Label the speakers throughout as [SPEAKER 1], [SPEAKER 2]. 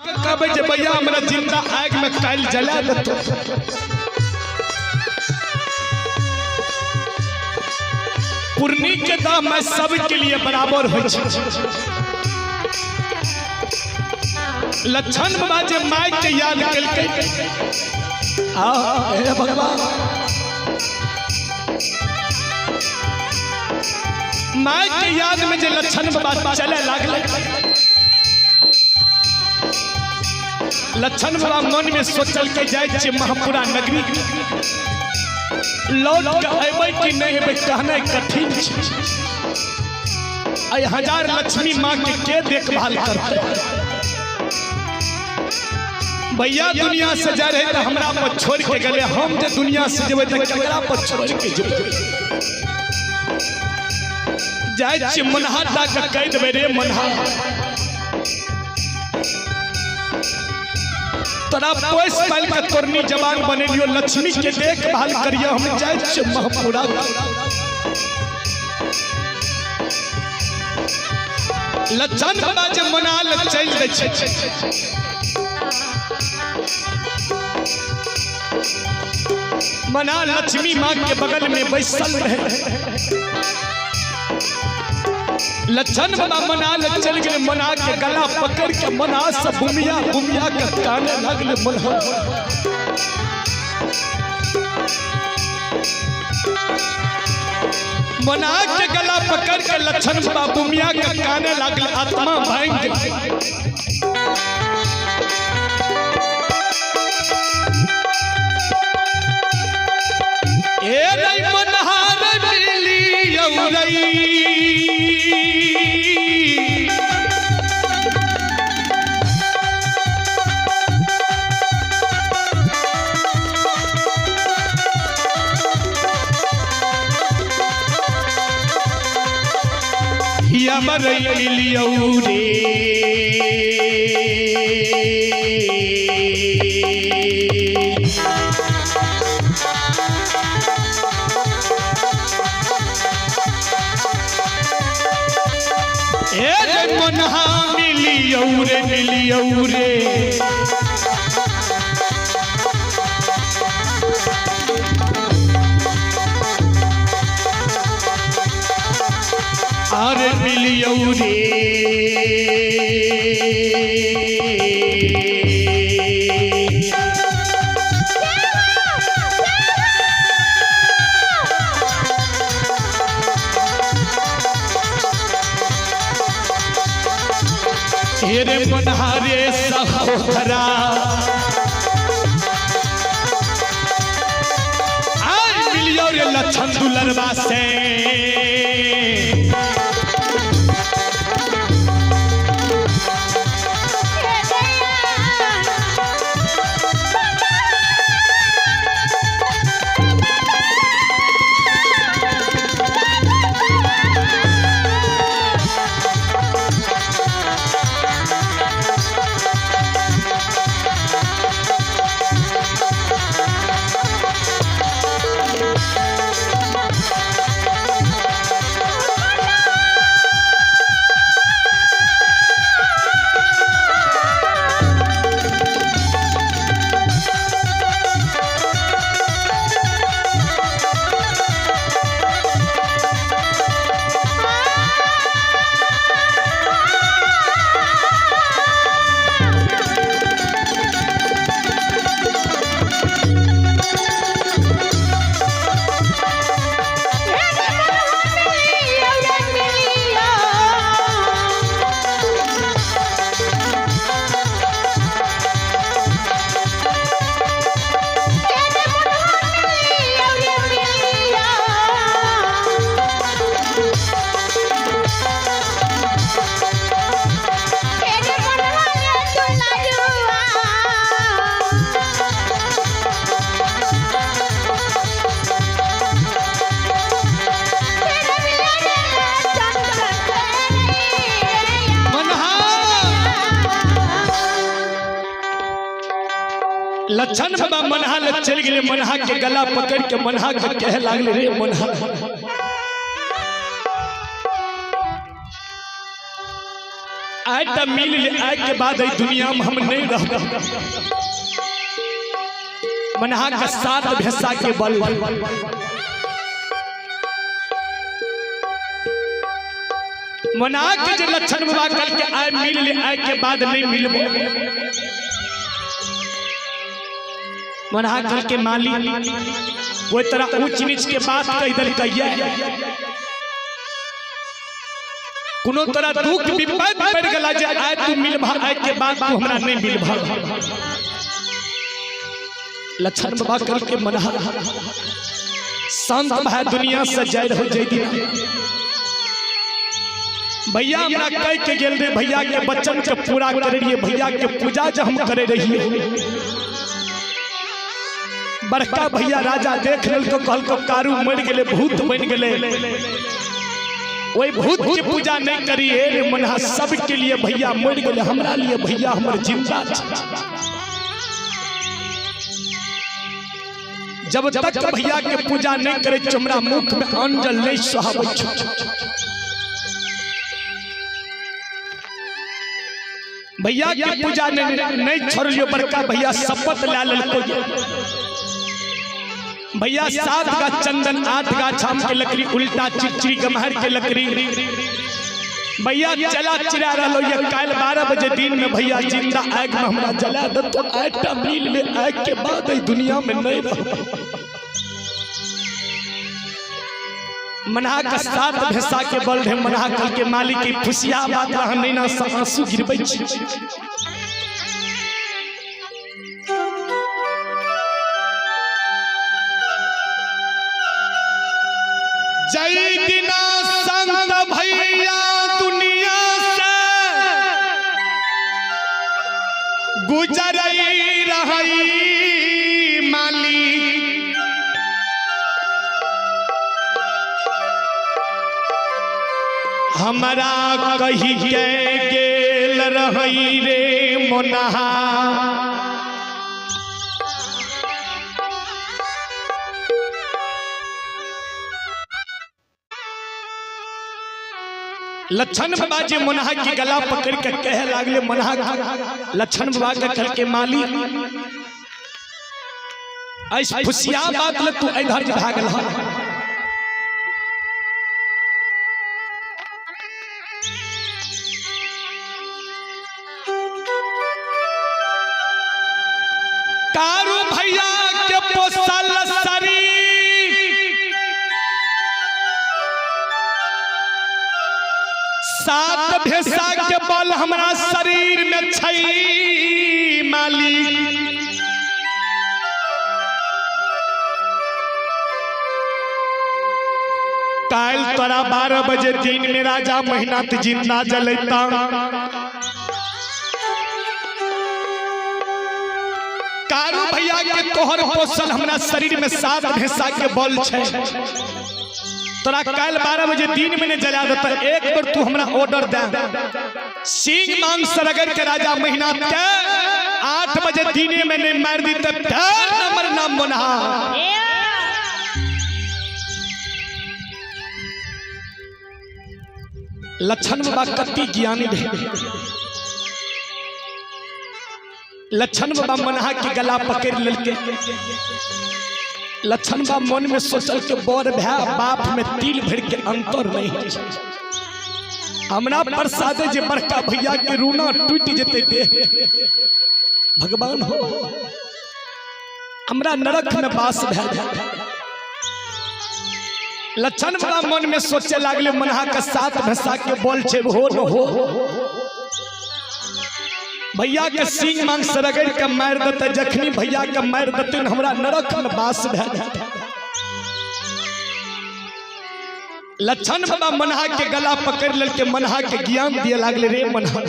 [SPEAKER 1] कहबै जे भैया हमरा जिंदा आग में काल जला देतो। पुरनी के दाम में सबके लिए बराबर हो। लक्षण बाबा जे my के याद कलकै, आ हे भगवान, my के याद में जे लक्षण बाबा चले लागले। लक्षण बाबा मन में सोचल के जाय छे महापुरा नगरी, लौट के अबै कि नहीं अबै कहनाइ कठिन छै। आई हजार लक्ष्मी माँ के देखभाल करते। भैया दुनिया से जा रहे तो हमरा पर छोड़ के गले, हम जे दुनिया से जेबै त केकरा पर छोड़ के जेबै? जाय छी मनहा दा के कह देबै, रे मनहा, तोरा पोस पाल के तोरनी जवान बनेलियो, लक्ष्मी के देखभाल करियो, हम जाय छी महपुरा। लक्षण बाबा जे मना ल चलि दै छै। मना लक्ष्मी माँ के बगल में बैसल रहे। लक्षण बाबा मना ल चल गए, मना के गला पकड़ के मना से भूमिया भूमिया के काने लगले। मना मना के गला पकड़ के लक्षण बाबा भूमिया के काने लगले, आत्मा भांग गई। ए रे मनहार मिली औरई, अमर मिली औरे, ए रे मनहा मिली औरे, मिली औरे। अरे मिली औरे, रे मनहारे सहोदरा, आय मिलियो रे लक्षण दुलरवा से। लक्षण बाबा मनहा ल चल गए, मनहा के गला पकड़ के मनहा के कहे लागले, रे मनहा, आइ तऽ मिल ले, आइ के बाद एहि दुनिया में हम नहीं रहब। मनहा के सात भेसा के बल मना के जे लक्षण बाबा कल के आय मिल ले, आय के बाद नहीं मिलबो। मना कल के माली कोई तरह ऊंच नीच के बात कह दल कहिए, कोनो तरह दुख विपद पड़ गला जे आय तू मिलबा, आय के बाद तू हमरा नहीं मिलबा। लक्षण बाबा कल के मना संत भाई दुनिया से जाय रहो जय दिन भैया हमरा कह के गेल रे, भैया के बच्चन के पूरा करे रहिए, भैया के पूजा जब हम करे रहिए। बड़का भैया राजा देख लेलको, कहलको कारू मर गेले, भूत बन गेले, वही भूत के पूजा नहीं करी रे मनहा, सबके लिए भैया मर गेले, हमरा लिए भैया हमर जिंदा छै। जब तक भैया के पूजा नहीं करे हमरा मुख में अन्न जल नहीं सोहाबै छौ। भैया के पूजा नहीं छोड़लियो, बड़का भैया शपथ ला लेलको। भैया 7 गाछ चंदन, 8 गाछ आम के लकड़ी, उल्टा चिड़चिड़ी गमहर के लकड़ी भैया चला चिरा रहो। ये काल 12 बजे दिन में भैया जिंदा आग में हमरा जला दतो, आटा मिल में आग के बाद दुनिया में नहीं रहो। मना के 7 भेसा के बल रे मना कल के मालिक की फुसिया बात रहा नैना से आंसू गिरबै छी। जय दिना संत भैया दुनिया से गुजर रही माली, हमरा कही के गेल रही रे मोनहा। लक्षण बाबा जी मोनहा के गला पकड़ के कहे लागले मोनहा, लक्षण बाबा के कल के माली ऐस फुसिया बात ले तू इधर भागल। कारू भैया के पोसल शरीर 7 भेसा के बल हमरा शरीर में छै मालिक। काल तोरा 12 बजे दिन में राजा महीना जिंदा जलेता। कारू भैया के तोहर पोसल हमरा शरीर में 7 भेसा के बल छै, तोरा काल 12 बजे दिन में नहीं जला देता। एक बार तू हमरा ऑर्डर दे, सिंह मांस रगड़ के राजा महीना के 8 बजे दिन में नहीं मार दी तब नंबर नाम बनहा। लक्षण बाबा कति ज्ञानी रहे। लक्षण बाबा मनहा के गला पकड़ लेलके। लक्षण बाबा मन में सोचल के बड़ भाई बाप में तिल भर के अंतर नहीं है, हमरा प्रसाद जे बड़का भैया के रूना टूट जेते दे भगवान हो हमरा नरक में वास भए जाए। लक्षण बाबा मन में सोचे लागले मनहा के 7 भैंसा के बोल छे हो न हो भैया के सिंह मांस रगड़ के मार देते, जखनी भैया के मार देते हमरा नरक में वास भए जाए। लक्षण बाबा मनहा के गला पकड़ लेलके, मनहा के ज्ञान दिए लागले रे मनहा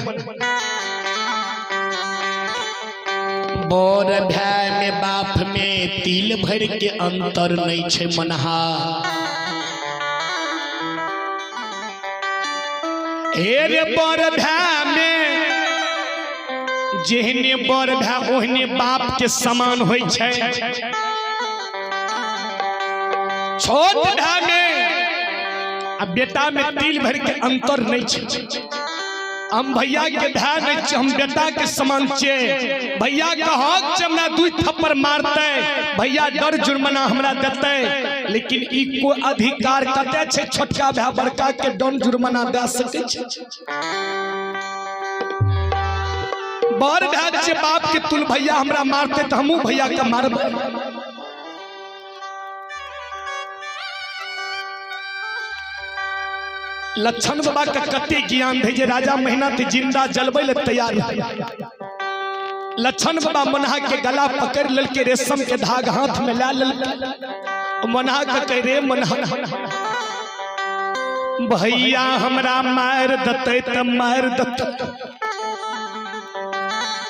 [SPEAKER 1] बड़ भाई में बाप में तिल भर के अंतर नहीं छे मनहा। हे रे बड़ भाई में जेहने बड़ भाई ओहने बाप के समान होई छे, छोट भाई में आ बेटा में तिल भर के अंतर नहीं छे। हम भैया के भाई नहीं छियै, हम बेटा के समान छियै। भैया के हक छै हमरा 2 थप्पड़ मारते, भैया डर जुर्माना हमरा देते, लेकिन ई कोई अधिकार कते छै छोटका भाई बड़का के दंड जुर्माना दे सकै छै? बड़ भाई छै बाप के तुल, भैया हमरा मारते तऽ हमहूँ भैया के मारबै। लक्षण बाबा के कते ज्ञान रहे जे राजा महीना ते जिंदा जलबै ले तैयार। लक्षण बाबा मनहा के गला पकड़ ललके, रेशम के धाग हाथ में ला ललके। मनहा के कह रे मनहा, भैया हमरा मार दते त मार दते,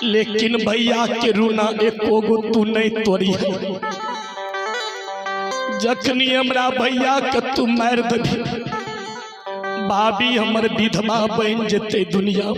[SPEAKER 1] लेकिन भैया के रूना एको गो तू नहीं तोड़ी। जखनी हमरा भैया के तू मार दबी, भाभी हमर विधवा बन जते दुनिया।